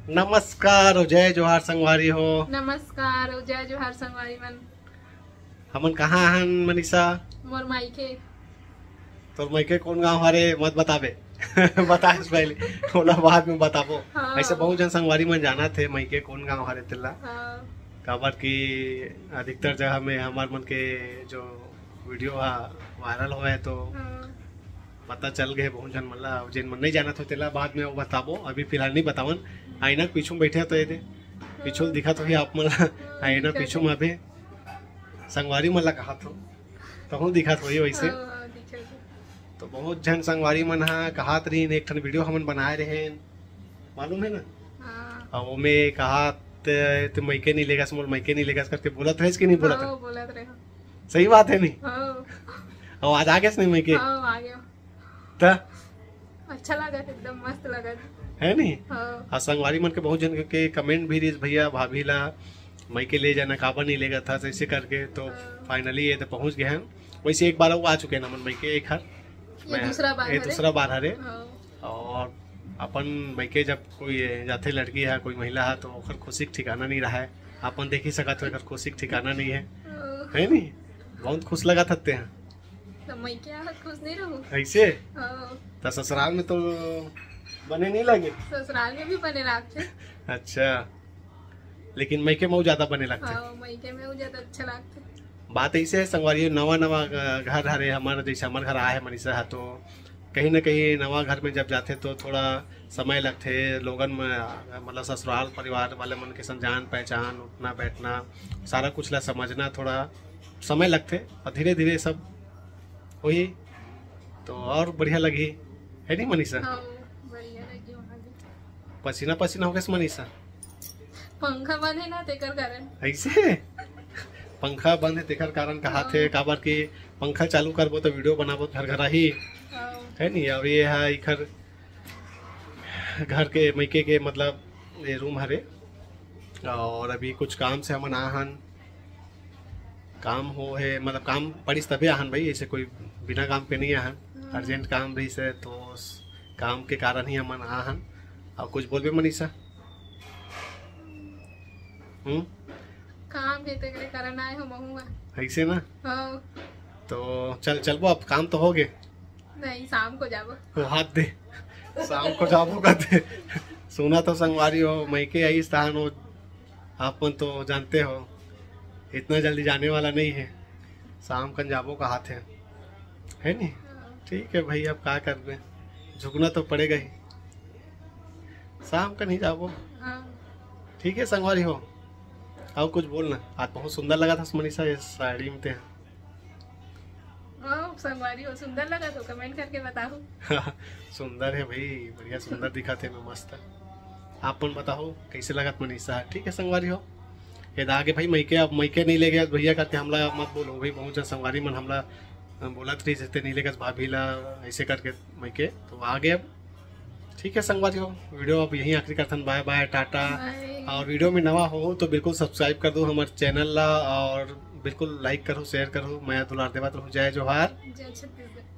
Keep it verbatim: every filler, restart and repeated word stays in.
नमस्कार अउ जय जोहार संगवारी हो। नमस्कार अउ जय जोहार संगवारी मन। हमन कहाँ हन मनीषा? मोर मायके। तोर मायके कौन गांव हरे मत बताबे। बताएस पहले, ओला बाद में बताबो। हाँ। ऐसे बहुत झन संगवारी मन जानत हे मायके कौन गांव हरे तेला। हाँ। काबर कि अधिकतर जगह में हमर मन के जो वीडियो हा वायरल होए तो हाँ। पता चल गए बहुत झन मन ला। जेन मन नहीं जानत हो तेला बाद में वो बताबो, अभी फिलहाल नहीं बतावन। आईना के पीछू में बैठे तो ये दे पीछू दिखत होही आप मन ला। आईना पीछू में अभी संगवारी मन ला कहत हो, तहूँ दिखत होही वैसे। हाँ, दिखत हो। तो बहुत झन संगवारी मन हा कहत रहिन, एक ठन वीडियो हमन बनाए रहेन, मालूम है ना? हाँ। अब ओमे कहत ते मइके नहीं लेगस, मोर मइके नहीं लेगस करके बोलत रहेस कि नहीं बोलत हाँ, रहे? बोलत रहे। सही बात है नहीं? हाँ। अब आज आ गेस नहीं मइके? हाँ, आ गया। त अच्छा लगा, एकदम मस्त लगा। है नहीं? हाँ। आ संगवारी मन के बहुत जन के कमेंट भी रहिस, भैया भाभी ला मइके ले जाना, काबर नहीं लेगत हस ऐसे करके। तो हाँ। फाइनली ये तो पहुंच गए हैं। वैसे एक बार वो आ चुके हैं ना मन मइके एक हर। ये मैं- दूसरा बार ये हरे। दूसरा बार हरे। हाँ। और अपन मइके जब कोई जाथे लड़की है, कोई महिला है, तो ओकर खुशी के ठिकाना नहीं रहा है। अपन देख ही सकत हो, एकर खुशी के ठिकाना नहीं है, हाँ। है नहीं? बहुत खुश लगा थकते हैं। तो मइके आहत खुश नहीं रहूं? ऐसे? हाँ। तो ससुराल में तो बने नहीं लगे? ससुराल में भी बने लागथे। अच्छा, लेकिन मइके में वो ज्यादा बने लगथे। हाँ, मइके में वो ज्यादा अच्छा लगथे। बात ऐसे है संगवारी, नवा नवा घर हरे हमर, जैसे हमर घर आए है मनीषा हा, तो कहीं ना कहीं नवा घर में जब जाथे तो थोड़ा समय लगथे लोगन में, मतलब ससुराल परिवार वाले मन के संग जान पहचान, उठना बैठना, सारा कुछ ला समझना थोड़ा समय लगथे। और धीरे धीरे सब होही तो और बढ़िया लगही, है नहीं मनीषा? हाँ, बढ़िया लगी वहाँ भी। पसीना पसीना हो गेस मनीषा? पंखा बंद है ना, तेकर कारण। ऐसे? पंखा बंद है तेकर कारण कहाथे, हाँ। काबर कि पंखा चालू करबो तो वीडियो बनाबो घर घर ही, हाँ। है नहीं? और ये है इखर घर के मइके के, मतलब ये रूम हरे। और अभी कुछ काम से हमन आ हन, काम हो है, मतलब काम पड़िस तभे आहन भाई, ऐसे कोई बिना काम के नहीं आहन। हम्म। अर्जेंट काम रहिस है तो उस काम के कारण ही हमन आहन। और कुछ बोलबे मनीषा? हम्म? काम हे तेकरे कारण आए हो महू हा। ऐसे ना? हाँ। तो चल, चलबो, अब काम तो हो गए। नहीं, शाम को जाबो। वो हाथ दे, शाम को जाबो कहते। सुना तो संगवारी हो, मइके आइस तहान हो, आप मन तो जानते हो, इतना जल्दी जाने वाला नहीं है। शाम कन जाबो कहाथे, है नहीं? हाँ। ठीक है भाई, अब का करबे, झुकना तो पड़ेगा ही। शाम कन ही जाबो। हाँ। ठीक है संगवारी हो, अउ कुछ बोलना। आज बहुत सुंदर लगा था मनीषा ये साड़ी में ते। हाँ, संगवारी हो, सुंदर लगा तो कमेंट करके बताओ। सुंदर है भाई, बढ़िया सुंदर दिखा थे मैं, मस्त। आप मन बताओ कैसे लगत मनीषा? ठीक है संगवारी हो, ये दा आगे भाई मइके, अब मइके नहीं ले गए भैया करके हमला मत बोलो भाई, बहुत जन संगवारी मन हमला बोलत रहिस ते नहीं ले गए भाभी ला ऐसे करके मइके, तो आगे अब ठीक है संगवारी हो, वीडियो अब यहीं आखिरी करथन। बाय बाय, टाटा। बाय। और वीडियो में नवा हो तो बिल्कुल सब्सक्राइब कर दो हमारे चैनल ला, और बिल्कुल लाइक करो, शेयर करो, मया दुलार देवत रहो। जय जोहार। जय छत्तीसगढ़।